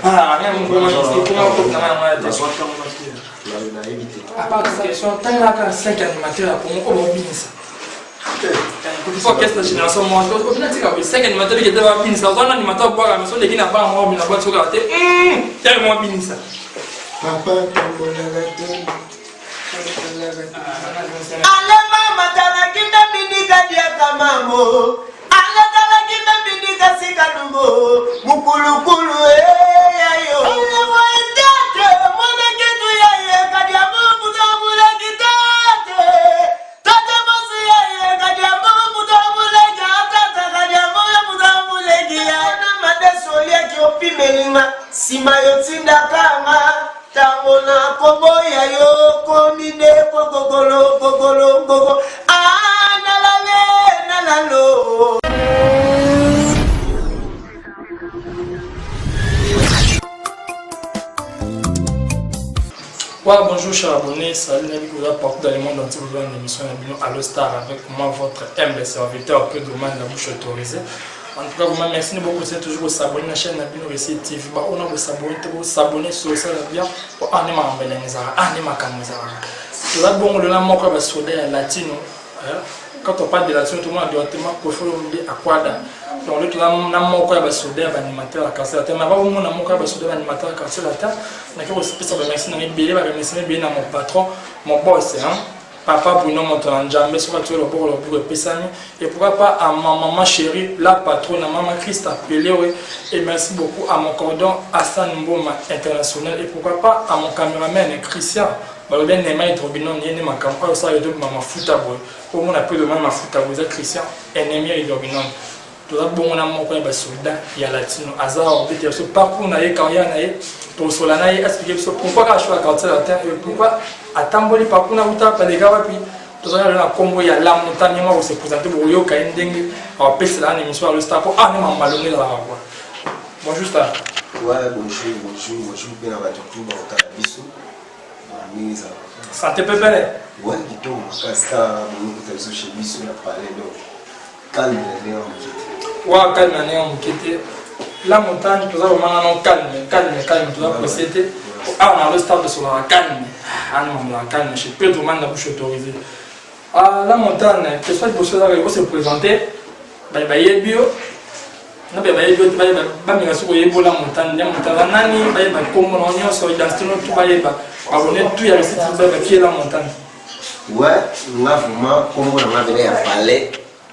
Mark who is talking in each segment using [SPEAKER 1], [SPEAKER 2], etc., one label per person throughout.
[SPEAKER 1] Ah, question tangaka 5 animateur ya congo oyo babinisa orchestre génération moko obina tika boye 5 animateur bikete babinisa oza na animateur bwaka mais oleki na bana moko bina bwati okaka te tele mwa binisa.
[SPEAKER 2] Papa tambolaka te.
[SPEAKER 3] Alema matalaki na bindika diaka mamo alatalaki na bindika sikalumbo mukulukulu eyayo tete mwanaketu yaye kadiamo mutamulaki tate tate mosi yaye kadiamo mutamuleki atata kadiamo ya mutamuleki yana madeso oliaki opimelinga nsima yotindakanga ntango na koboya yo komi nde kokokolo kokolo koko analale nalalo.
[SPEAKER 1] Ouais, bonjour chers abonnés, salut Nabi Kouda partout dans le monde entier, vous avez une émission Nabino Allo Star avec moi, votre humble serviteur, Pedro Man, la bouche autorisée. En tout cas, vraiment, merci beaucoup, c'est toujours vous s'abonner à la chaîne Nabino Récit TV. Bah, on a vous s'abonner, vous s'abonner sur ça, bien. Oh, ah, ma ah, ma Toza bongo lelo na moko ya basoda ya latino. Quand on parle de latino, tout le monde directement Koffi Olomide Akwada. Donc lelo toza na moko ya basoda ya baanimateur ya quartier latin. Mais avant omona moko ya basoda ya baanimateur ya quartier latin, nake kopesa bamerci na ebele, baremerciement ebele na mon patron, mon boss, hein? Papa Bruno moto na Nzambe, soki atiyo loboko, loboko epesami. Et pourquoi pas à ma maman chérie, la patronne, à maman Christa Pelewe. Et merci beaucoup à mon cordon Hassan Mboma international. Et pourquoi pas à mon caméraman Christian balobi nema hydrobinon ye nde makambo oyo osala edobima mafuta boye po omona mpe doma mafuta boye eza Christian ennemi ya hydrobinon. Toza bongo na moko ya basoldat ya latino, aza obetela biso parcours na ye, carrière na ye, tokosola na ye, explique biso pourquoi kaka choix ya quartier latin et pourquoi atamboli parcours na uta paleka wapi. Tozali na nkombo ya La Montagne moko se présente, bokoyoka ye ndenge apesela na émission ya le star po ah ne mamalongo ezalaka quoi. Bonjour star.
[SPEAKER 2] Ouais, bonjour, bonjour, bonjour mpe na bato tu bakotala biso ndenge ezalaka.
[SPEAKER 1] Santé pepele.
[SPEAKER 2] Ouais, kitoko makasi kaka boyokuta biso chez biso na palais, donc calme na ndenge ya moke te.
[SPEAKER 1] Wa calme na ndenge ya moke te. La Montagne, toza komanga no calme, calme, calme, toza pressé te. Awa na le star tosolaka calme, ana mamolaka calme chez Pedro Manda, bouche autorisée. Ah, La Montagne, question liboso ezaka eko se présenter, bayebi yo na bayebi yo te, bameka soki oyebi La Montagne nde moto aza nani, bayeba nkombo na nyonso, identité no tu, bayeba abonné tu ya recite, bayeba qui est La Montagne.
[SPEAKER 2] Ouais, nga vraiment nkombo na nga pena ya palais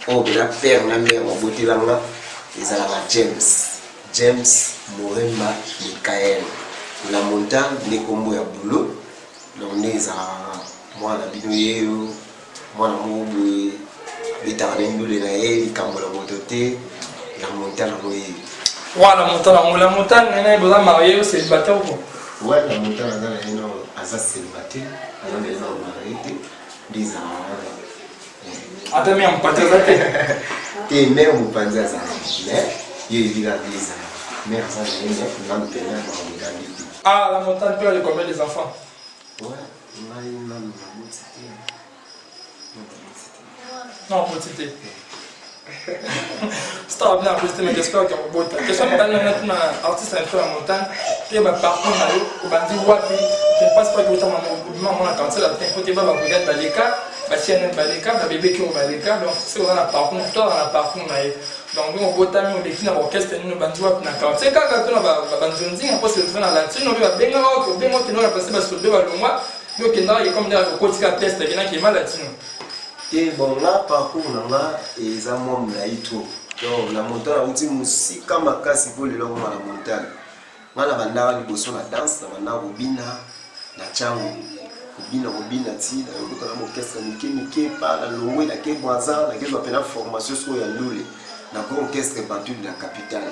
[SPEAKER 2] oyo pena père na mère babotela nga ezalaka James, James Moremba Michael. La Montagne nde nkombo ya boulot. Donc nde ezalaka mwana bino yeyo, mwana moko boye abetaka na ndule na ye likambo na moto te. La Montagne yango ye.
[SPEAKER 1] Wa La Montagne yango, La Montagne nene boza marié ou célibataire ou quoi?
[SPEAKER 2] Ouais, La Montagne aza na ye no, aza célibataire, aza na ye no marié te, nde ezalaka wana.
[SPEAKER 1] Ata mi ya mopanzi aza te?
[SPEAKER 2] Te, mare mopanzi aza, mais yo yebi kaka nde ezala mare aza na ye, mais nanu pena makambo ebandi te.
[SPEAKER 1] Ah, La Montagne, père de combien des enfants?
[SPEAKER 2] Ouais, ngai nanu naboti te, nanu naboti te.
[SPEAKER 1] Non, aboti te. Star bien aboti te, mais j'espère que akobota. Question mibale nanga tuna artiste na biso ya Montagne te, baparcours na yo obandi wapi? Je ne pense pas que otanga obima mona quartier latin po te ba babrigade baleka, bacnn baleka, babebe kiro baleka. Donc se oza na parcours to aza na parcours na ye, donc ndenge obotami, oleki na baorchestre nini, obandi wapi na quartier kaka to na banzonzinga mpo se retrouve na latino mpe babengaka oke obenga okende wana place basobe balongwa, yo okendaka ke comme ndenge okotika test akendaki ema latino.
[SPEAKER 2] Te, bon, nga parcours na nga eza mwa molai trop. Donc La Montagne auti mosika makasi mpo lelo akoma La Montagne. Nga na bandaka liboso na danse, na bandaka kobina na ntango kobina kobina ti nayokota na orchestre mike mike pa na longwe nake Brazza, nakezwa mpena formation sikoyo ya ndule na grand orchestre Bantu de la Capitale.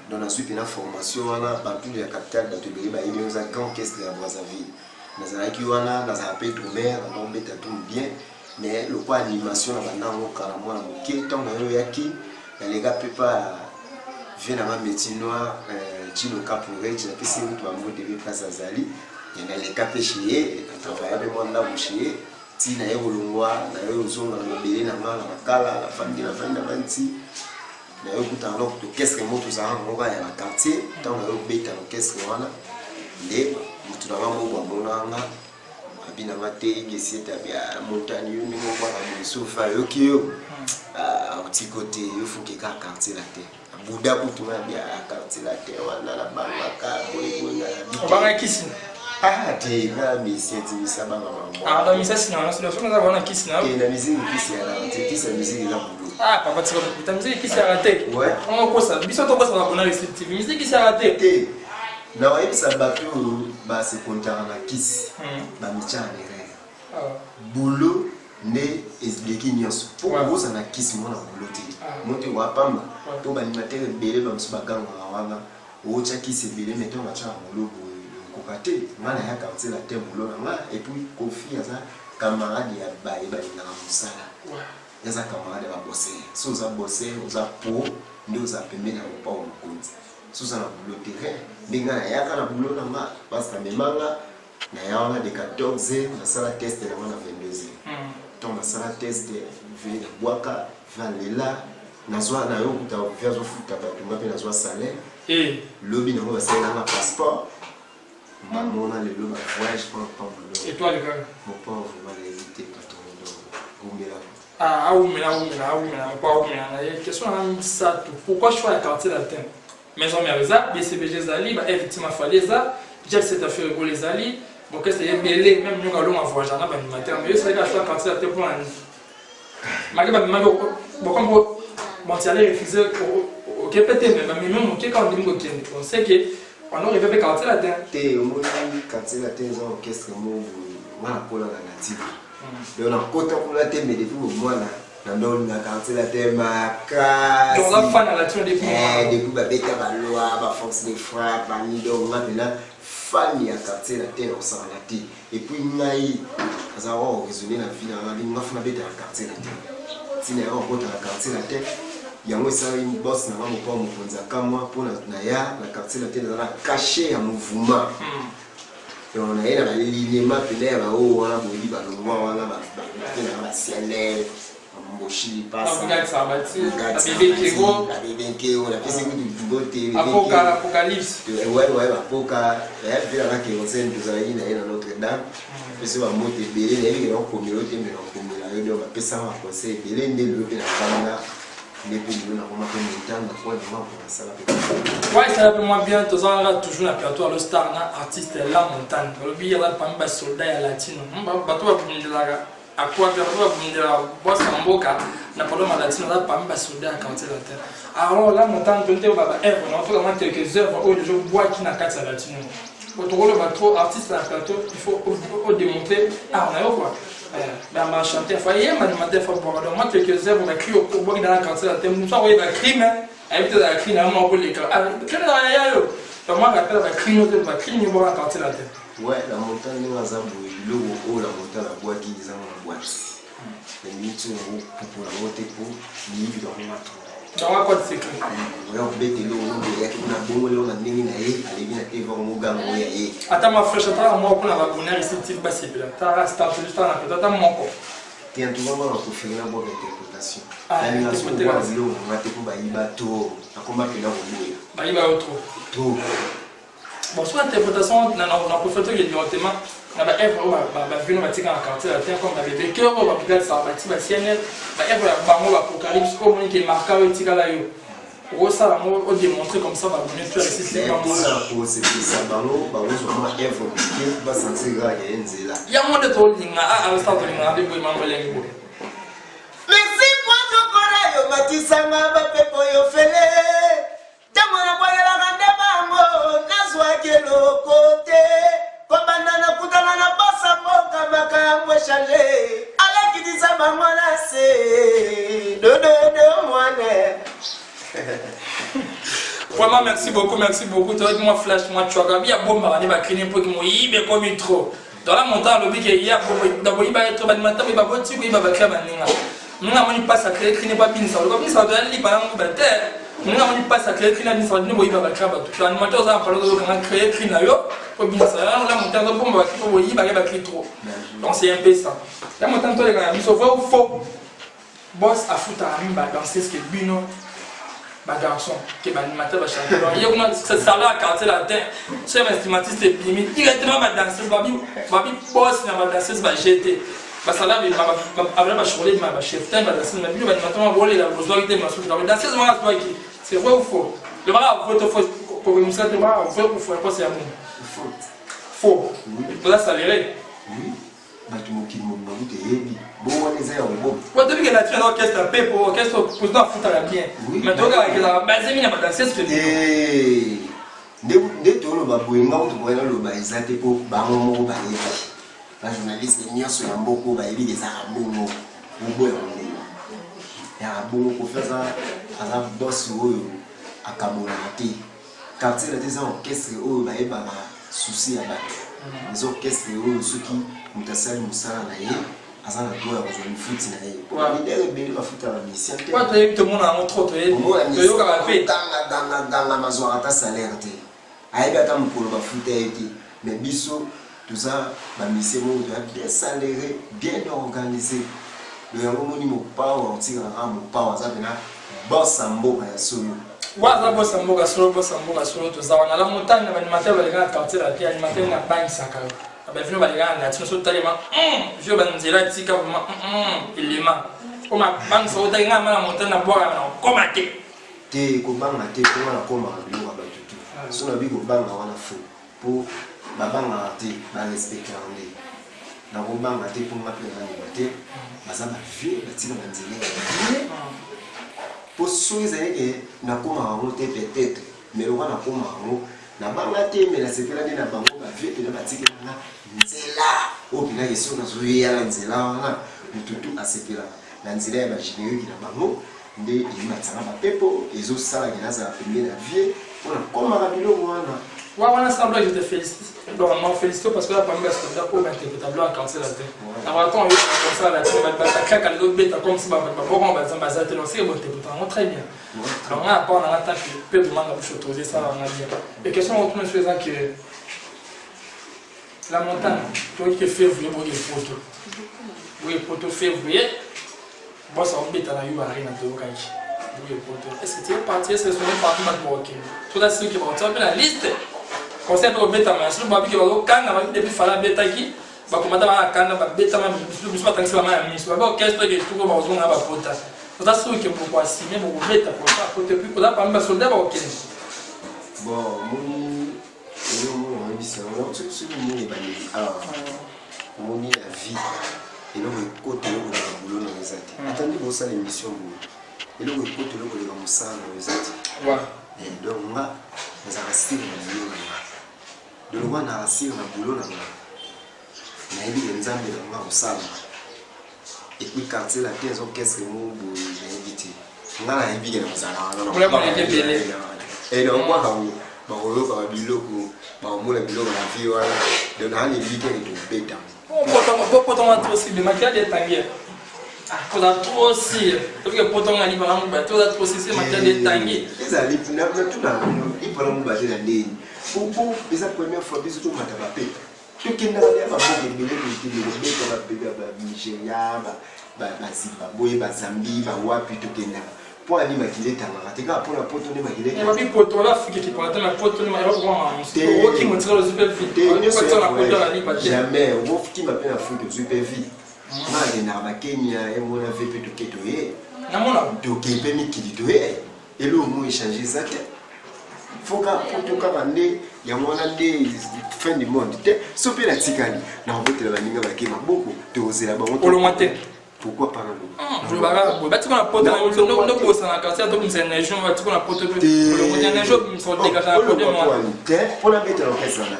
[SPEAKER 2] Donc nazwi mpena formation wana Bantu de la Capitale, bato ebele bayebi eza grand orchestre ya Brazzaville. Nazalaki wana, nazala mpe drummer, nabeta drum bien, mais lokwa animation na banda yango kala mwana moke. Ntango na yo oyaki naleka mpe pa vie na nga métier noir, Gino Caporage, napesi ye kutu bambote mpe place azali. Naleka mpe chez ye, natravailla mpe mwa ndako chez ye ti na ye kolongwa na ye ozonga na mabele na nga na Makala. Nafandi nafandi nafandi ti. Naye okutana na orchestre moko tozalaka nango kaka ya na quartier. Ntango naye obeta na orchestre wana, nde motu na nga moko amonaka nga, abi na nga te egesi ete abi ah, Montagne, yo ndenge obwaka boye, sofa ayoki yo, ah, otiko te, yo fuke kaka Quartier Latin. Abuda kutu nga abi ah, Quartier Latin wana nabangaka boyeboye, nga nabi te.
[SPEAKER 1] Obangaki kisi?
[SPEAKER 2] Ah te, nga musicien ti misa banga mambo.
[SPEAKER 1] Ah, donc misa sina wana soki oza wana kisi na yo.
[SPEAKER 2] Te, na musique kisi ya te, kisi ya musique eza boulot.
[SPEAKER 1] Ah papa, tika kokuta, musique kisi ya te.
[SPEAKER 2] Ouais.
[SPEAKER 1] On kosa biso tokosa ba bona Réussite TV, musique kisi ya te.
[SPEAKER 2] Te, na oyebisa bato oyo basekontaka na kisi, bamitya na erreur. Boulot nde eleki nyonso, mpo okozala na kisi mwana boulot te, mo te wapamba. Mpo baanimateur ebele bamosusu bagangaka wana, otya kisi ebele, mais ntango batyaka boulot boye, okoka te. Nga na ya Quartier Latin, boulot na nga. Et puis Kofi aza camarade ya baye balingaka mosala, aza camarade ya babosser. So oza bosser, oza po nde oza pembeni ya mopao mokonzi. So oza na boulot terrain, nde nga nayaka na boulot na nga, parce namemanga naya wana de 14 heures, nasala test na nga na 22 heures. Ntango nasala test, ve nabwaka ve alela, nazwa nayo kuta ve azofuta bato, nga mpe nazwa salaire. Lobi nango basalelanga passeport, bamona lelo ba voyage mpona pambolo.
[SPEAKER 1] Étoile kaka.
[SPEAKER 2] Mopao vraiment nayebi te, patron, donc gumbela.
[SPEAKER 1] Ah, awumela, awumela, awumela mpo awumela na ye. Question na misato: pourquoi choix ya Quartier Latin? Maison Mère eza, BCBG ezali, ba Victime Afali eza, Jet Set Affaire Ekolo ezali, orchestre ebele, même nyoka longa voyage na baanimateur, mais yo esalaki choix Quartier Latin mpona nini? Malgré bamemaki bokombo, bon, tu allais refuser, okepe te, mais bamemi moke kaka ndimi kokende. On sait que on aurait mpe Quartier Latin.
[SPEAKER 2] Te, omoni, Quartier Latin eza orchestre moko boye, nga nakola na native, donc nakota kuna te, mais depuis bomwana na ndo olinga Quartier Latin makasi.
[SPEAKER 1] Donc oza fan ya Latino depuis?
[SPEAKER 2] Depuis babeta baloi, baforce de frappe, bani, donc nga mpena fan ya Quartier Latin, nakosakana te. Et puis ngai azalaka koraisonne na vie na nga, nga funa beta na Quartier Latin, ntina yaka kokota na Quartier Latin. Yango esalaki boss na nga mopao mokonzi akamwa mpo naya na Quartier Latin, naza na cachet ya mouvement. Donc naye na balinema mpena ya baoyo wana boyebi, balongwa wana, bate nanga basianel, bamboshi lipasa, babebe nkeo, napesi kutu mbote.
[SPEAKER 1] Apocalypse.
[SPEAKER 2] Wewe bapoka naya mpe nanga kérosène, tozalaki na ye na Notre Dame, apesi bambote ebele. Nayebi ke nakokomela yo te, me nakokomela yo. Donc bapesanga baconseil ebele, nde lelo mpe nakanga, nde mpe lelo nakoma mpe montagne na point nanga nasala mpe.
[SPEAKER 1] Ouais, ça va moi bien, tozalaka toujours na plateau Allo Star na artiste La Montagne. Balobi aza parmi basoldat ya Latino. Bato babundelaka akwa mpe bato babundelaka bosa mboka na problème ya Latino, aza parmi basoldat ya Quartier Latin. Alors La Montagne, tonte ba baœuvre na otokama quelques œuvres oyo deja obwaki na kati ya Latino. Tokoloba trop artiste na plateau, il faut odémontrer art na yo quoi. Ba chanteur fa yemba, animateur fa bwaka. Donc moi, quelques œuvres bacri obwaki dans la Quartier Latin, mosu akoyeba crime, ayebi te ezala cri na yo moko koleka cri na ya yo. Donc moi rappelle bacri nyonso, bacri nyonso bwaka Quartier Latin.
[SPEAKER 2] Ouais, La Montagne ndenge aza boye, biloko oyo La Montagne abwaki ezanga na bwaki na miniti oyo, yango pupola yango te, mpo miyibi bango trop.
[SPEAKER 1] Donc code secret.
[SPEAKER 2] Oya kobeta eloko moko eyaki kuna, bongoli yango na ndenge na ye, alebi na te vango mogango oyo ya ye.
[SPEAKER 1] Ata ma fraîche, ata moko mpona babonheur ici tif basepela, tala star toujours tala na plateau, ata moko.
[SPEAKER 2] Te, en tout cas nga na préféré nabwaka interprétation.
[SPEAKER 1] Ah,
[SPEAKER 2] nalinga soki
[SPEAKER 1] interprétation.
[SPEAKER 2] kobwaka biloko nanga te, mpo bayiba to nakoma mpena koboya.
[SPEAKER 1] Bayiba yo trop.
[SPEAKER 2] Trop.
[SPEAKER 1] Bon, soit interprétation na préféré toke directement na baœuvre oyo bavino batika na Quartier Latin, comme babebe cœur oyo babrigade Sarbati, bacnl, baœuvre ya bango, baapocalypse oyo omoni ke marka oyo etikala yo, okosala yango, odémontrer comme ça babone tu réussite.
[SPEAKER 2] Mpona kosepelisa bango, bakozwa mwa œuvre moke, basentir kaka ye nzela.
[SPEAKER 1] Yango nde tolinga alosala, tolingaka nde boye, mambo elengi boye.
[SPEAKER 3] Merci potokola yo matisanga bapepo yo fele. Ntango nabwakelaka nde bango, nazwaki eloko te. Kobanda nakutana na basa mboka, makambo echange, alakitisa bango na se dododo mwana.
[SPEAKER 1] Vraiment, merci beaucoup, merci beaucoup. Tu moi flash, moi tu as bien bon barani ba crine pour que moi yibe comme trop. Dans la montagne lobi ke ya boyiba ye trop, balimata boyiba boti koyiba bakri baninga. Ninga moni passe à créer crine ba binisa. Loba binisa to lipa nango ba te. Ninga moni passe à créer crine binisa bino boyiba bakri bato. Tu animateur oza na parole ozo kanga créer crine na yo po binisa. La montagne zo bomba bakri po boyiba ke bakri trop. Donc c'est un peu ça. La montagne to leka na biso, vrai ou faux? Boss afutaka mingi ba danseuse ke bino. Ba garçon ke ba animateur ba chanteur donc ye kuna salaire ya quartier latin soki ba instrumentiste ebimi directement ba danseuse babi babi boss na ba danseuse ba jete ba salaire bima abana ba chocolat bima ba chef time ba danseuse na bino ba animateur ma bolela bozwaki te masuki ba danseuse wana azwaki. C'est vrai ou faux? Lobaka vrai to faux kobimisa te lobaka vrai ou faux réponse ya bongo.
[SPEAKER 2] Faux.
[SPEAKER 1] Faux. Oza salere.
[SPEAKER 2] Oui. Bato mokili mobimba kutu eyebi bongo wana eza ya koboma.
[SPEAKER 1] Po toyebi ke nature eza orchestre ya pepo orchestre président afutaka bien. Mais toyokaka ke ezalaka base mingi na ba danseuse pe.
[SPEAKER 2] Eh, nde nde toloba boye nga kutu boye naloba eza te po bango moko bayebi ba journaliste nyonso ya mboka oyo bayebi ke ezalaka bongo oboya yango ndenge yaka bongo kofi aza aza boss oyo akabolaka te quartier na te eza orchestre oyo bayebaka souci ya bato eza orchestre oyo soki moto asali mosala na ye aza na droit ya kozwa lifuti na ye po baleader ebele bafutaka musicien te
[SPEAKER 1] Po toyebi tomona yango trop toyebi toyokaka pe
[SPEAKER 2] ganga ganga ganga bazwaka ata salaire te ayebi ata mokolo bafuta ye te mais biso toza ba musicien moko toza bien salaire bien organisé donc yango omoni mopao akotikala kaka mopao aza mpena boss ya mboka ya solo.
[SPEAKER 1] Wa aza boss ya mboka solo boss ya mboka solo toza wana la montagne na ba animateur baleka na quartier la te animateur na bangisaka yo na ba vino baleka na nature so talema vieux ba nzela tika vraiment elema o ma bangisa otali nga ma la montagne na bwaka na okoma te.
[SPEAKER 2] Te kobanga te po nga nakomaka biloko ya batu te so nabi kobanga wana faux po babangaka te ba respectaka nde nakobanga te po nga pe naza animateur baza ba vieux batika ba nzela ya bien po soki ezali ke nakomaka yango te peut-être mais lokola nakomaka yango nabanga te mais nasepela nde na bango ba vieux mpena batikela nga nzela oyo mpena ke soki nazoya na nzela wana motu tu asepelaka na nzela ya ba generique na bango nde ematisaka ba pepo ezosala ke nazala pembeni ya vie mpo nakomaka biloko wana.
[SPEAKER 1] Wa wana sans blague je te félicite donc non félicite parce que la parmi ba soldat oyo ba interpreta biloko ya quartier latin na ba temps oyo comme ça la team ba ba claque les autres beta comme si ba ba boko ba zamba za te non c'est bon interpreta yango très bien donc nga part na nga tant que Pedro Manga bouche autorisée ça va nga bien et question retourne sur eza que la montagne toyoki ke février boye poto boye poto février Boss akobeta na U Arena toyokaki. Boye poto. Est-ce que tu es parti? Est-ce que tu es parti bato bakokende? Toza sûr que bakotia mpe na liste. Concert mpe kobetama soki babiki bazokanga babi depuis Fally abetaki bakomata bana kanda babetama biso batangisi bama ya miso babi orchestre ke tuko bakozonga na bapota. Toza sûr que boko assumer bokobeta concert poto et puis oza parmi ba soldats bakokende.
[SPEAKER 2] Bon, moni eloko moko nakoyebisa yo soki omoni ebandeli awa omoni na vie eloko ekota eloko koleka boulot na yo eza te ata nde bosala émission boye eloko ekota eloko koleka mosala na yo eza te. Donc nga nazalaka sire na boulot na nga donc lokola nazalaka sire na boulot na nga nayebi ke nzambe na nga akosala et puis quartier latin eza orchestre moko boye nayebi te nga nayebi ke nakozala wana nakokwaka yango bakoyokaka biloko bakomona biloko na vie wana donc naa na eliki eke tobeta.
[SPEAKER 1] Potonga trop si makiadi etangi koza trop si toke potonga lipa na moba toza trop si makiadi etangi
[SPEAKER 2] ezali natuna lipa na moba te na ndeni po eza première fois biso tomata bapepe tokendaka deya bamboka ebele kokende kobeta babebe ba Nigeria ba Zimbabwe ba Zambie bawapi tokendaka mpo ani makila etangaka te kaka mpona poto nde makila jamais okokima mpe na afrike ozwi mpe vie nga nakendaka bakenya emona vie mpe toke toye toke mpe mikili toye eloko moko echange eza te fo kaka poto kaka nde yango wana nde fin du monde te so mpe natikali nakobetela baninga bake maboko tokozela bango
[SPEAKER 1] olongwa te.
[SPEAKER 2] Pourquoi pas naloba?
[SPEAKER 1] Oloba kaka boye batika na poto nobosana na quartier tobimisa énergie batika na poto olongo te énergie obimisa odekaka na podium wana
[SPEAKER 2] te mpo nabetela orchestre wana.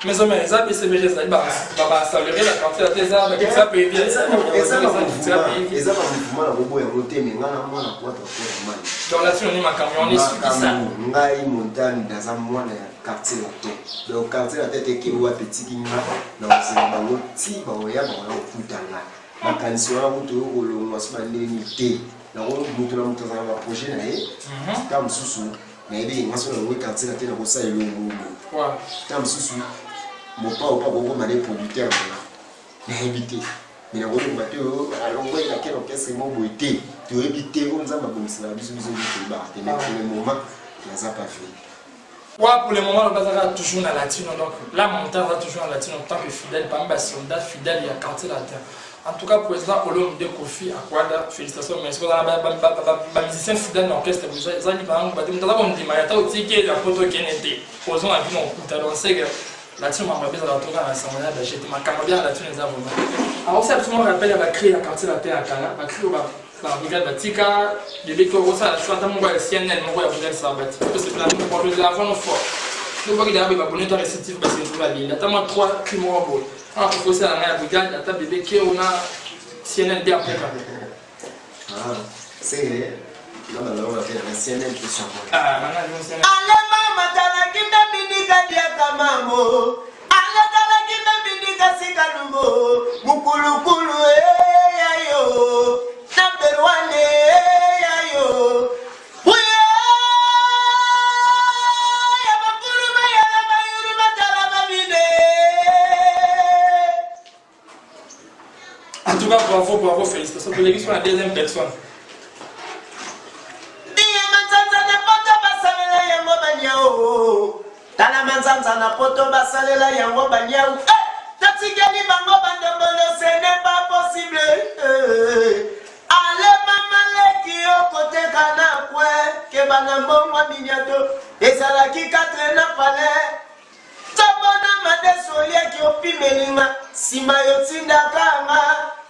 [SPEAKER 1] Maison mère eza BCBG ezali basalere na quartier te eza bakisa pe
[SPEAKER 2] eza ba mouvement na koboya yango te me ngai na mwana kwata koya mai
[SPEAKER 1] donc la fille oni makambo wana esukisa
[SPEAKER 2] ngai montagne naza mwana ya quartier latin donc quartier latin te ke wapi etiki nga na kozela bango ti bakoya bakoya kokuta nga makanisi wana kutu oyo kolongwa so bandeni te nango moto na moto azala na baprojet na ye ntango mosusu nayebi nga so nalongwe quartier latin nakosala elongo moko ntango mosusu mopao mpo akokoma nde producteur na nga nayebi te. Mais nakoloba te oyo alongwe na quel orchestre moko boye te, toyebi te oyo Nzambe abongiselaka biso, biso nde toyebaka te. Mais pour le moment naza pas vrai.
[SPEAKER 1] Ouais, pour le moment, on est toujours dans latino. Donc, la montagne va toujours dans latino en tant que fidèle, parmi les soldats fidèles, il y a quartier latin. En tout cas, président Olomide Kofi Akwada, félicitations. Merci. Vous avez musicien fidèle dans l'orchestre. Vous avez dit, par exemple, vous avez dit, vous avez dit, Kennedy. Posons la vie, on sait que latino makambo ezala toka na sango ya danger te, makambo ya latino eza vraiment. Alors ça biso moko rappel ya bacri ya quartier latin ya kala, bacri oyo babrigade batika bebe to okosala choix ata moko ya CNN, moko ya brigade sabati tosepela mingi avant no fort tobaki daya boye babone to récitive basepela balinda ata mwa 3 cri moko boye wana kokosala ngai ya brigade ata bebe keo na CNN de apoka.
[SPEAKER 2] Ah, c'est
[SPEAKER 3] Alema matalaki nde bindika diaka mamo alatalaki nde bindika sikalumbo mukulukulu eyayo na berwane eyayo buye ya bakulu bayala bayulu batala babine.
[SPEAKER 1] En tout cas, bravo, bravo, félicitations. Pour l'équipe, la deuxième personne.
[SPEAKER 3] Ndiye manzanza na poto basalela yango banyau, tala manzanza na poto basalela yango banyau, eh, totikeli bango bandombolo, ce n'est pas possible, eh. Ale mama leki okoteka na kwe keba na mbongo minyato ezalaki 4 na palais. Nzambo na madesu oliaki opimelinga sima yotindaka nga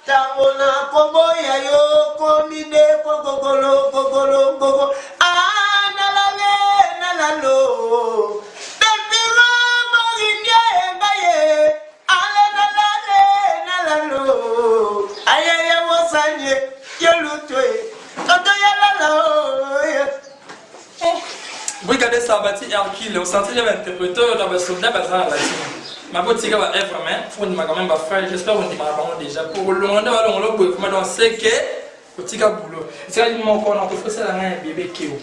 [SPEAKER 3] tango na koboya yo komi nde kokokolo kokolo koko ah nalale nalalo Delpiro morindie ngaye ale nalale nalalo ayeye wosanye yolutwe toto yalala oye.
[SPEAKER 1] Brigade Sabati Hercule, osenti ya bainterprete oyo na basoldat baza na latino. Mabotika ba œuvre mais faut ndima quand même ba frère, j'espère ondimaka bango déjà. Pour kolongola nde balongola boye vraiment donc c'est que otika boulot. Etikali moko na kofosela ngai ya bébé Keo.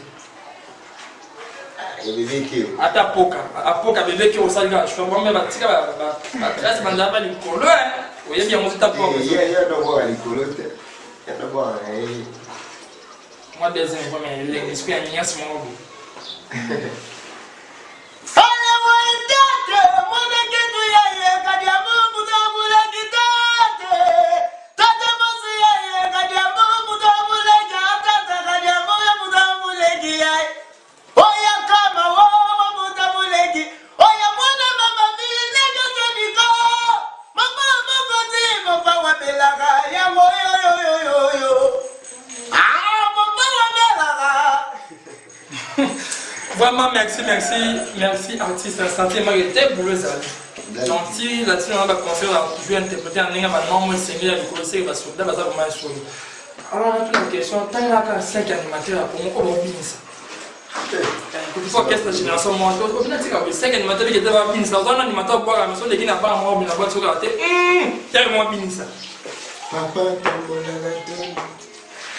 [SPEAKER 2] Bébé Keo.
[SPEAKER 1] Ata poka, apoka bébé Keo osali kaka choix. Bon mais batika ba ba ba trace bandala ba likolo hein. Oyebi yango ta poka.
[SPEAKER 2] Ye ye ndo bwa likolo te. Ye ndo bwa eh.
[SPEAKER 1] Moi deuxième voix mais l'esprit ya niance moko boye. Vraiment, merci, merci, merci, artiste. Santé, moi, j'étais boulot, ezali. Gentil, là-dessus, on a conseil, on a toujours interprété en lingua, maintenant, moi, c'est mieux, le conseil, va sur, va vraiment sur. Alors, on a toute la question, tant qu'il y a 5 animateurs à Congo, comment on ça? Orchestre génération moko obina tika boye 5 animateur bikete babinisa oza na animateur bwaka mais oleki na bana moko obina bwa soka te tere moko abinisa.
[SPEAKER 2] Papa tambolaka te,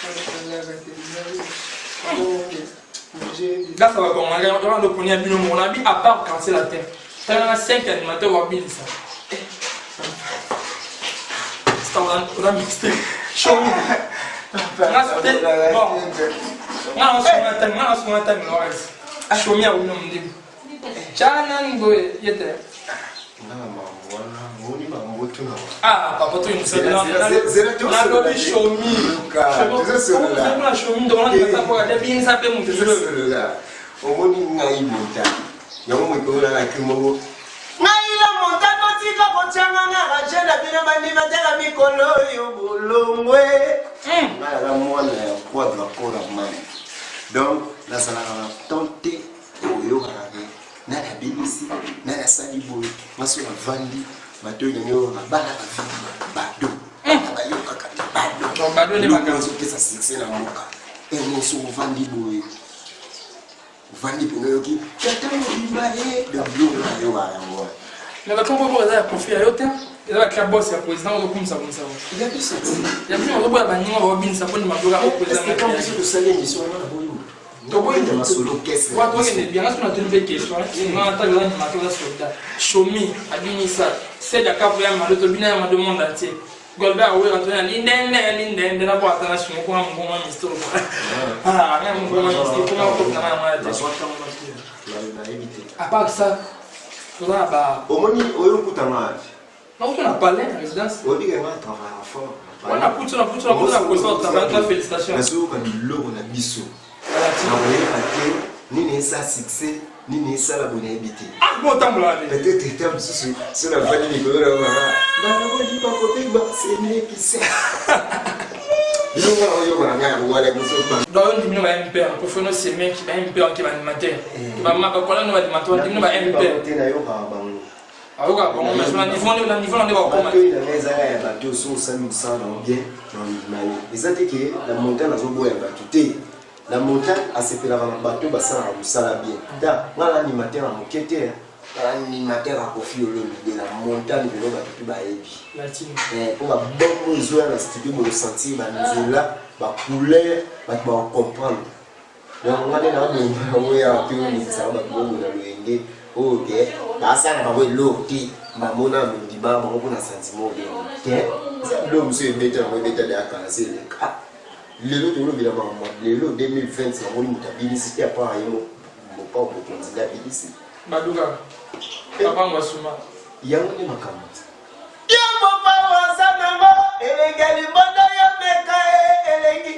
[SPEAKER 2] tambolaka te.
[SPEAKER 1] Grâce à bakongolais wana loponi ya bino moko nabi à part quartier latin tala na 5 animateur wabinisa oza mixte shomi nga nasunga ntango na wasi shomi ya wino mondibu canani boye ye te. Ah, papa, to nalobi shomi na shomi ndongo mpe motu.
[SPEAKER 2] Omoni ngai monta yango moto nalaki moko.
[SPEAKER 3] Ngai la monta totika kotyanga na raje na bino bandima teka mikolo oyo bolongwe.
[SPEAKER 2] Ngai naza mwana ya quadra kora mani, donc nazalaka na temps te oyokaka ke nani abebisi, nani asali boye. Nga so navandi bato oyo ndenge oyo bana bavandi bado bana bayokaka te
[SPEAKER 1] Donc, bado nde makambo.
[SPEAKER 2] Azopesa succès na mboka emo. So ovandi boye, ovandi mpena oyoki tata mobimba ye donc biloko na ayokaka yango wana.
[SPEAKER 1] Mais bakombo moko eza ya kofi ya yo te, eza bakla boss ya président ozokumisa kumisa.
[SPEAKER 2] Ya biso ti.
[SPEAKER 1] Ya bino ozoboya baninga babinisa mpo ndima bloka o président.
[SPEAKER 2] Est-ce que quand biso tosali émission wana na boyimba tokoyenda masolo orchestre?
[SPEAKER 1] Watokende bien, nga sona tuni mpe question nga ata oza animateur, oza soldat, shomi abinisa sed akapo ya mado tobina ya mado monde entier. Golbert awera to na lindende lindende na bwata na sungo kuna mungoma mistro. Ah, na mungoma mistro kuna ko na mwana te.
[SPEAKER 2] Nazwa ntango na te. Nayebi te.
[SPEAKER 1] À part ça, toza na ba
[SPEAKER 2] Omoni oyo okutanga wapi?
[SPEAKER 1] Nakuti na palais na résidence.
[SPEAKER 2] Oyebi ke nga travaillaka fort.
[SPEAKER 1] Wana kutu na kutu na kutu na kosa travail toi félicitations.
[SPEAKER 2] Nazoyoka biloko na biso. Nakoyeba te nini esa succès nini esala boye nayebi te.
[SPEAKER 1] Ah bon tambola te.
[SPEAKER 2] Peut-être eta mosusu so navandi likolo na bana naloboli bakobeba semekisa. Biloko wana oyoka na ngai yango wana biso.
[SPEAKER 1] Donc yo ndimi ba MPR pour faire nos semeki ba MPR qui ba animateur. Ba ma ba kola no ba animateur ndimi ba MPR.
[SPEAKER 2] Te nayokaka bango.
[SPEAKER 1] Ayoka bango mais na niveau na niveau na nde bakoma.
[SPEAKER 2] Matoi na ngai ezaka ya bato oyo osali mosala na yo bien na ondima yo. Eza te ke na montagne nazoboya bato te. Na montagne asepelaka na bato basalaka mosala bien. Ta ngai na animateur ya moke te. Nga na animateur ya Koffi Olomide na montagne lelo bato tu bayebi. Eh, po ba bombe oyo ezoya na studio bokosentir ba nzela ba couleur bato bakocomprendre. Donc nga nde naobima yango ya te olekisaka bato bongo na loyenge oyo ke basala bango eloko te bamona mondima bango mpona sentiment obe te eza biloko mosusu ebeta yango ebeta deya kala se eleka lelo tolobela makambo lelo 2020 namoni moto abinisi te apart ye mopao mokonzi nde abinisi
[SPEAKER 1] baduka papa ngwasuma
[SPEAKER 2] yango nde makambo
[SPEAKER 3] Yo mopao aza nango elengi ya limbondo yo meka e elengi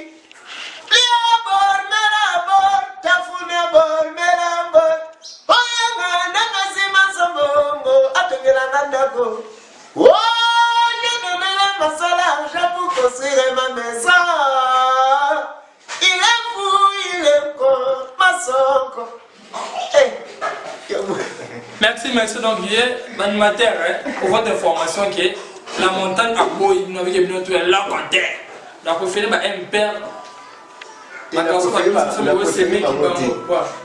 [SPEAKER 3] Lia bor mela bor tafuna bor mela bor oyanga na masima sombongo atongela nga ndako Oh ndodomela masala argent pour construire ma maison Il est fou, il est con, masoko. Eh.
[SPEAKER 1] Merci, merci. Donc, il est l'animateur, hein, pour votre information, qui est la montagne à Boy, nous avons vu tout là en terre. Donc, vous faites un père.
[SPEAKER 2] Na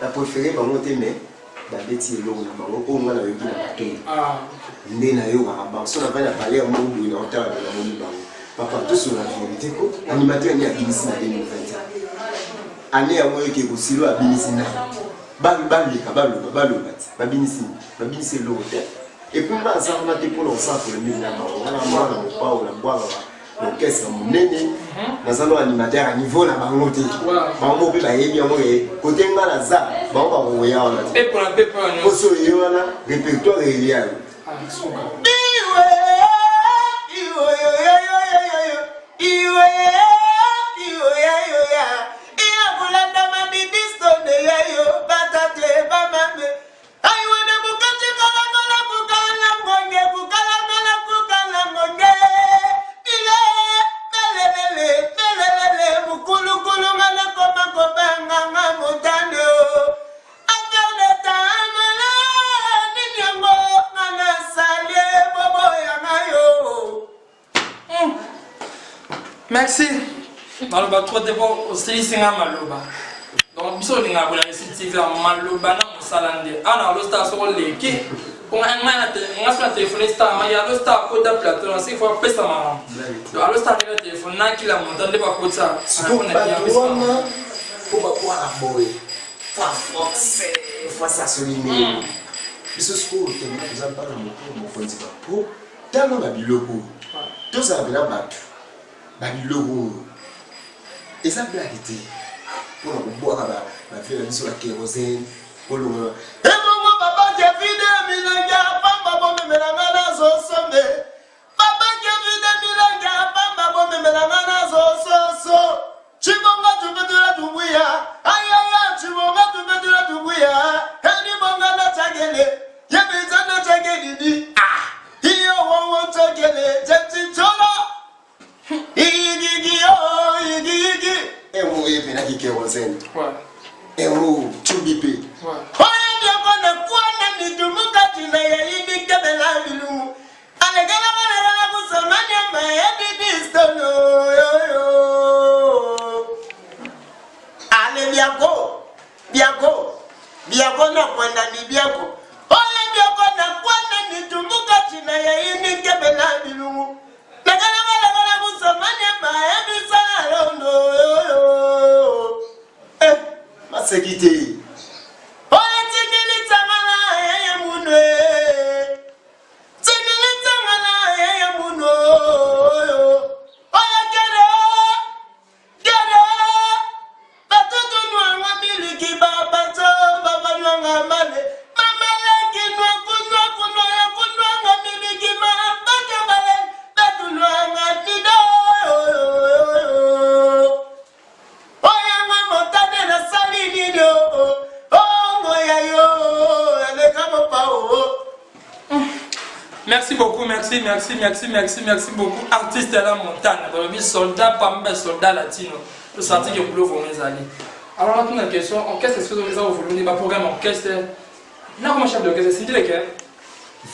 [SPEAKER 2] préféré bango te mais babeti eloko na bango oyo nga nayoki na matoi ah. nde nayokaka bango so navandi na palais moko boye na otala be namoni bango papa tosola verité ko animateur nde abimisi na 2021 année yango eke kosilo abimisi nani baleka baloba baloba ti babimisi babimisi eloko te epuis nga aza wana te mpona kosala polemike na bango wana mwana mopao na bwakaka orchestre monene naza no animateur ya niveau na bango te bango mpe bayebi yango ye kote nga naza bango bakoya wana te poso oye wana répertoire elia yo
[SPEAKER 1] Merci. Maloba trop te po osilisi nga maloba. Donc biso olingaka kolanda esi TV ya maloba na mosala nde. Awa na Allo Star soko oleki po nga nga so na telefone star ma ya Allo Star akota plateau na siki fo apesa makambo. Donc Allo Star ndenge na telefone na kila monta nde bakotisa.
[SPEAKER 2] Sikoyo bato wana po bakwaka boye fa force fa sasoli biso sikoyo tellement toza bana mokolo mokonzi bapo tala ba biloko oyo tozala mpena bato ba biloko oyo eza blage te mpona kobwaka bavie na biso ba kerosene kolongola
[SPEAKER 3] ebongo papa kevide milangi ya pamba bomemela nga nazosombe papa kevide milangi ya pamba bomemela nga nazososo chibonga tupetula tubwiya ayaya chibonga tupetula tubwiya enibonga nachakele yebeza nachakelidi ah iyo wowo chakele chechichola igigi yo igigi
[SPEAKER 2] emo epenaki kerosene emo cubi mpe
[SPEAKER 3] oyo bioko na kwana mitumuka tina yayibikebela bilumu alekela balekela kusoma nyama yebibistolo yoyo ale biako biako biako na kwenda ni biako oyo biako na kwana mitumuka tina yayinikebela bilumu lekela balekela kusoma nyama yebisala londo yoyo eh.
[SPEAKER 1] Merci beaucoup, merci, merci, merci, merci, merci beaucoup. Artiste à la montagne, balobi soldat pambe, soldat latino. To senti que boulot vraiment ezali. Alors là, une question, orchestre, est-ce que vous avez voulu ba programme orchestre? Na comment chef d'orchestre, c'est lequel?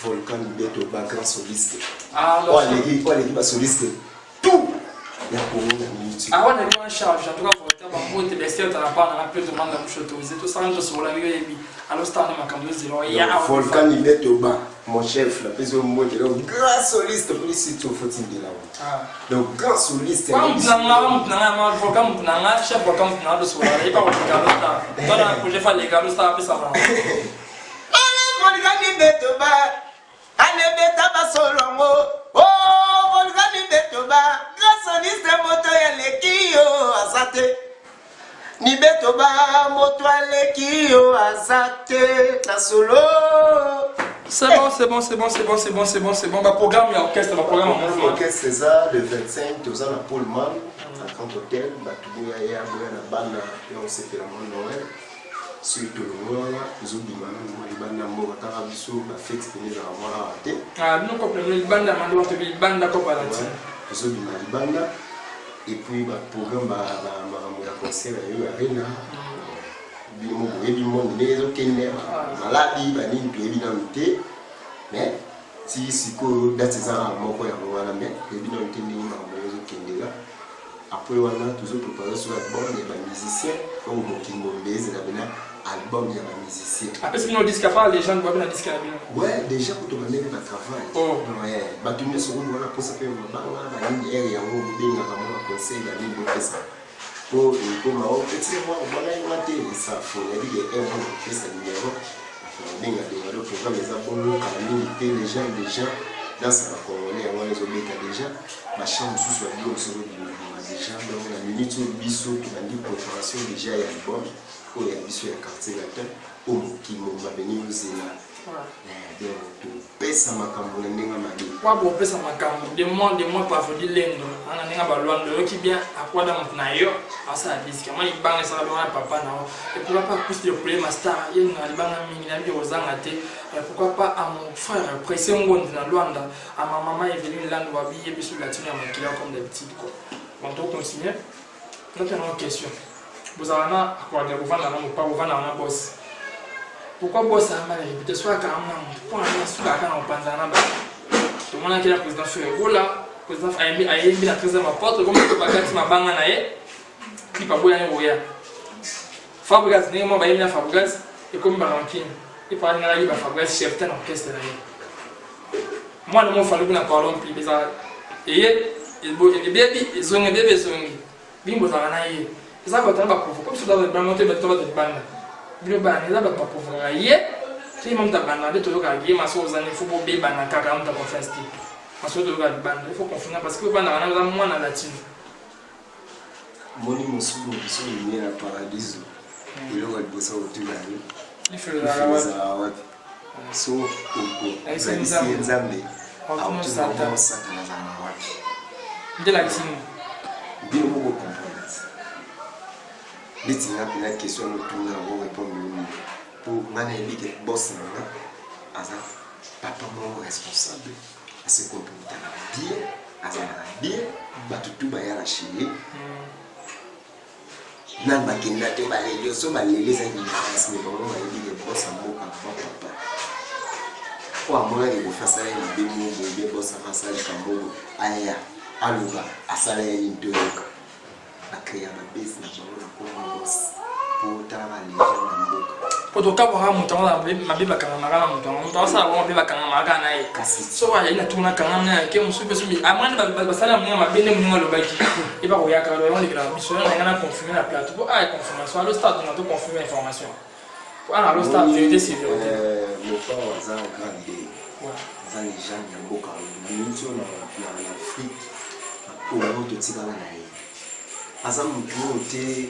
[SPEAKER 2] Volcan Beto, ba grand soliste.
[SPEAKER 1] Ah,
[SPEAKER 2] oyo aleki, oyo aleki ba soliste tout ya Congo na minute.
[SPEAKER 1] Ah, wana en charge, en tout cas, Volcan, ba mbote, ba esther, na part, na peu demande la bouche autorisée, tout ça, tout ça, yo yebi. Alors, c'est un makambo zéro. Ya
[SPEAKER 2] Volcan Beto ba mon chef, la pesi mbote, donc grand soliste polisi to fotindela.
[SPEAKER 1] Ah.
[SPEAKER 2] Donc grand soliste.
[SPEAKER 1] Kwa mutu na nga, mutu na nga, ma Volcan mutu na nga, chef Volcan mutu na nga, tosola, ye pa koleka losta. Tona projet fa leka losta apesa ma.
[SPEAKER 3] Volcan Beto ba alebeta basolongo oh Volcan Beto ba grand soliste moto aleki yo aza te Nibeto ba moto aleki yo aza te na solo.
[SPEAKER 1] C'est bon, c'est bon, c'est bon, c'est bon, c'est bon, c'est bon, c'est bon. Ba programme ya orchestre, ba programme ya mouvement.
[SPEAKER 2] Orchestre eza le 25 toza na Pullman na Grand Hotel, bato boya ya boya na bana ya kosepela mwa Noël. Soki tolongwe wana tozobima nanu mwa libanda mboka kaka biso ba fete pene ezalaka mwa awa te.
[SPEAKER 1] Ah, bino couple libanda mando bato libanda kopa la
[SPEAKER 2] ti. Tozobima libanda. Et puis ba programme ba makambo ya concert ya yo arena bino moko boyebi monde ndenge ezokende maladi banini toyebi nanu te mais ti sikoyo date eza kaka moko yango wana mais toyebi nanu te ndenge makambo yango ezokendela après wana tozo prépare sur album ya ba musicien oyo mokili mobimba ezela pena album ya ba musicien
[SPEAKER 1] apesi bino disque afala légende boyebi na disque na bino
[SPEAKER 2] ouais déjà kutu bandenge ba travail
[SPEAKER 1] oh.
[SPEAKER 2] ouais bato nyonso kutu wana mposa mpe mabanga banini ere yango bobengaka mwa conseil banini bopesa po ekoma o petit mwa obwana ye mwa te esa fo nayebi ke ere moko kopesa numero obenga benga do programme eza bongo kala mingi te les gens déjà danse ya bacongolais yango wana ezobeta déjà bachamp mosusu ya bilo mosusu ezobimabima déjà donc na minute oyo biso tobandi préparation déjà ya album oyo ya biso ya quartier latin oyo mokili mobimba beni ozela donc topesa makambo na ndenge mabe
[SPEAKER 1] kwa bopesa makambo de moi de moi pavodi lendo na ndenge balwando oyoki bien akwada moto na yo asala disque mwa libanga esala bongo na papa na yo et pourquoi pas plus de problème star ye na libanga mingi na bibi kozanga te pourquoi pas à mon frère presse ngondi na Luanda à ma maman Evelyne Lando babi ye biso latino ya makila comme d'habitude quoi bon to continuer Nati na question. Bozala na akwada bovanda na mopa bovanda na boss. Pourquoi boss a mal répété soit akanga na moto mpo na suka kaka na kopanzana na bato. Tomonaki na président Ferre Gola, président ayembi ayembi na 13e apôtre comme to bakati mabanga na ye clip aboyani koya. Fabregas ndenge mwa bayembi na Fabregas ekomi ba rancune. Epa alingaka ba Fabregas chef te na orchestre na ye. Mwana mo fali kuna parlons plus eza eye ebebi ezongi ebebi ezongi bino bozalaka na ye eza bato na baprovoka biso toza libanda te bato bato libanda bino bana eza bato baprovokaka ye soki mamuta banda nde toyokaka ye maso ozani fo bobebana kaka mamuta confiance te maso toyokaka libanda il faut confirmer parce que obandaka na oza mwana latino
[SPEAKER 2] moni mosuku biso olingi na paradiso eloko ya liboso kotuna yo lifelo ezalaka wapi so ozalisi ye nzambe akotuna satana azalaka wapi
[SPEAKER 1] nde lakisi nini
[SPEAKER 2] bino moko comprendre neti nga mpena question yango otuna yango répondre yo nini mpo nga nayebi ke bos na nga aza papa moko responsable ase comportaka bien azalaka bien bato tu bayaka chez ye nani bakenda te baleli oso baleli eza ignorance me bango bayebi ke bosa mboka bon papa oyo amonaki kofi asala ye mabe moko boye be bosaka asala likambo boye aya aloba asala ye nini toyoka bakrea babese na bango na kombo bos po tala balégende na mboka
[SPEAKER 1] po tokamwaka moto yango mabe bakangamaka na moto yango moto asala bango mabe bakangamaka kaka na ye soki azali na tuna kangama na yake mosusu mpe soki amani basali ya moninga mabe nde moninga alobaki eba koyaka alo yango lekelaka biso yango nanga na confirme na plateau po aya confirmation alo stade na to confirme information po ana alo stade vérité c'est vérité
[SPEAKER 2] mopao aza grand leader aza légende ya mboka oyo na miniti oyo na afrique na congo totikala na ye aza mutu oyo te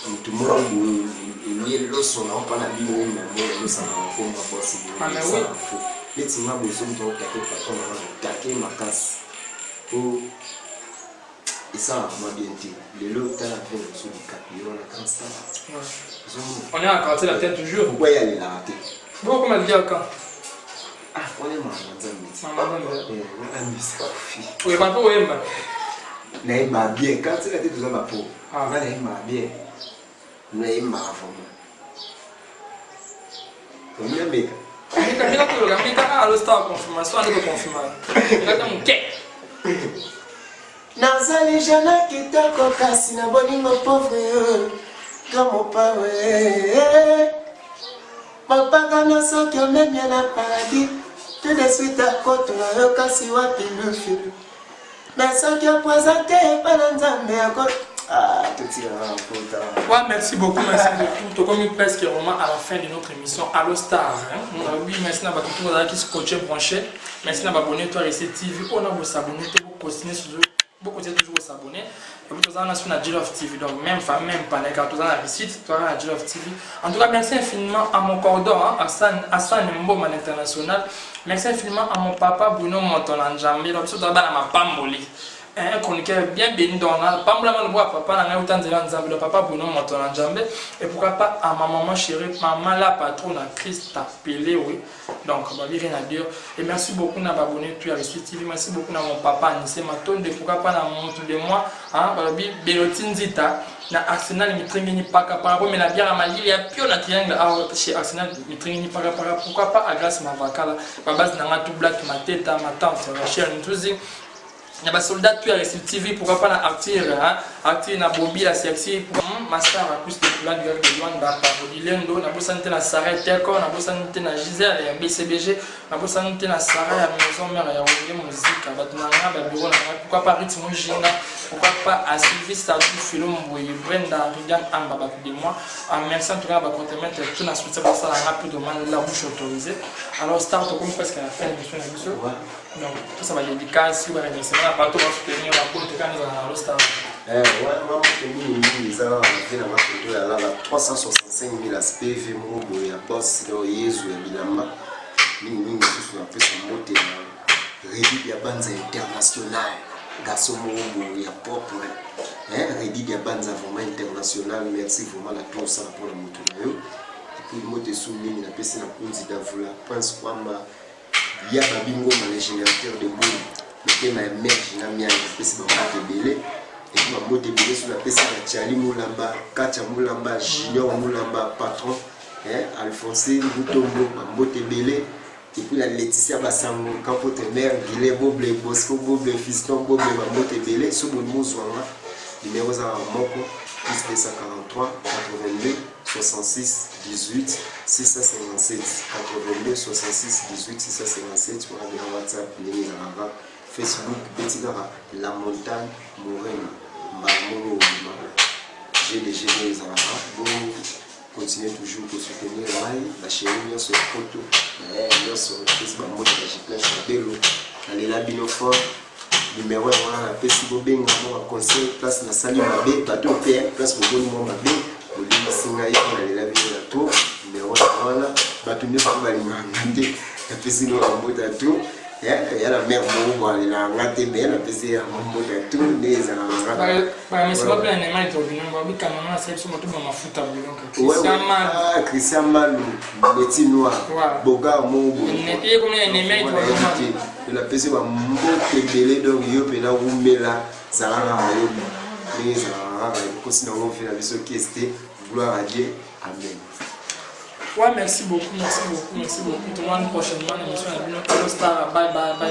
[SPEAKER 2] mutu moko boye olie loso na mpa na bino oyo na moko olosaka na komba bosi boyesala fo neti nga boye so moto akotake patron nanga natake makasi po esalaka mwa bien te lelo tala ve na biso dicaprio wana grand star
[SPEAKER 1] on est en quartier latin toujours
[SPEAKER 2] pourquoi ye alelaka te
[SPEAKER 1] bokoma liaka
[SPEAKER 2] ah wana emaka na nzambe ti. Nalambisa Kofi.
[SPEAKER 1] Oyeba mpe oyemba?
[SPEAKER 2] Nayembaka bien, quartier na te, toza bapo. Nga nayembaka bien, nayembaka vraiment. Ominameka.
[SPEAKER 1] Meka, meka toloka, meka. Allo Star, confirmation ande koconfirma, meka ta moke.
[SPEAKER 3] Nazali jeune kitoko, kasi na bolingo pauvre to mopawe. Mopagano soki omemia na paradis, tout de suite akotuna yo: kasi wapi lufi? Mais soki oprésente epa na Nzambe ako.
[SPEAKER 2] Ah, totikaka kota.
[SPEAKER 1] Ouais, merci beaucoup, merci beaucoup. Tokomi presque vraiment à la fin de notre émission Allo Star. Hein? Oui, merci na bato tout qui scotché, branché. Merci na abonné toi Récit TV. On a vous s'abonner, vous continuez toujours, vous continuez toujours à s'abonner. Et puis, tous sur la Love TV. Donc, même famille, même panel, car tous la réussite, toi la Love TV. En tout cas, merci infiniment à mon cordon, hein, Hassan, Hassan Mboma l'international. Merci infiniment à mon papa Bruno Montolan Njambe. Donc, surtout, ma pamboli. Un chroniqueur bien béni. Donc pambola malobo papa na ngai uta nzela Nzambe, donc papa Bruno Moto na Nzambe. Et pourquoi pas à ma maman chérie, maman la patronne Christa Pelé. Oui, donc babi, rien à dire. Et merci beaucoup na babonné tout ya Réussite TV. Merci beaucoup na mon papa Anissé Matonde. Pourquoi pas na motu de moi, hein, balobi Beloti Nzita na Arsenal Mitringini paka par rapport mais la bière à malili ya pio na triangle awa chez Arsenal Mitringini paka paka. Pourquoi pas à Grâce Mavakala, babase nanga tout black Mateta, ma tante Rachel Ntuzi, na basoldat tout ya Réussite TV. Pourquoi pas na Arthur, hein? Arthur na Bobi la sexy, Master Acus de Pula du de Luanda, Parodilendo. Nabosani te na Sarah Teko, nabosani te na Gisèle ya BCBG, nabosani te na Sarah ya Maison Mère ya Wenge Muzika, bato na nga, babiro na nga. Pourquoi pas Rythme Jinga? Pourquoi pas à Sylvie Sadou, Philo Mboye, Brenda Rigan Amba, bato de moi. Ah, merci en tout cas bacontemètre tout na soutien basala nga plus demande la bouche autorisée. Alors Star, tokomi presque à la fin de l'émission na biso. Donc tout ça, badédicace, baremerciement na bato basoutenir, babote kaka ezala na Allo Star.
[SPEAKER 2] Wana mamoto mingimingi eza kaka na vie na makoto ya lala 365 000 aspv moko boye ya bos donc yezu ya bilamba mingimingi. Mosusu napesa mbote na Redi ya Banza international, garçon moko boye ya propre, Redi ya Banza vraiment international. Merci vraiment na to osala mpona moto na yo. Et puis mbote esu mingi napesi na Kunzi Davula, Prince Kwamba ya Babingoma, le générateur de boule, motema ya merge na miange. Napesi bambote ebele. Et puis bambote ebele so napesi na Tiali Mulamba, Katia Mulamba, Junior Mulamba, patron Alphonse Mutombo, bambote ebele. Et puis la Laetitia Basango, Kampote mère, Guillet Boble, Bosco Boble, Fiston Boble, bambote ebele. So bolingi ozwanga, numéro ezalaka moko: +243 82 66 18 657, 82 66 18 657. Wana bena WhatsApp, ndenge ezalaka. Facebook, beti kaka La Montagne Morena, mbala moko obima GDG, ndenge ezalaka. Bo continuer toujours kosoutenir ngai, bachéri nyonso ya poto nyonso. Napesi bambote ya Gipin Chabelo, nalela bino fort. Numero yango wana napesi, bobenga mwa baconseil place nasali mabe, bato mpe place bomoni mwa mabe, bolimbisi ngai mpo nalela bino na to. Numero yango wana, bato nyonso mpo balingaka te, napesi no bambote ya to ya na mare moko bo alelaka nga te, me napesi yango mbote ya to nde ezalaka.
[SPEAKER 1] Bamesima mpe na nema etrobino babikanga na sali biso moto mafuta bolonka Christian Malu.
[SPEAKER 2] Ah, Christian Malu Beti Noir. Bogar moko. Napesi bambote ebele. Donc yo mpena rumela, zalaka na yo ndenge ezalaka kaka, ekosi nango mpe na biso kese te. Gloire à Dieu, amen.
[SPEAKER 1] Ouais, merci beaucoup, merci beaucoup, merci beaucoup. Tout le monde, prochainement, l'émission Allo Star. Bye, bye, bye.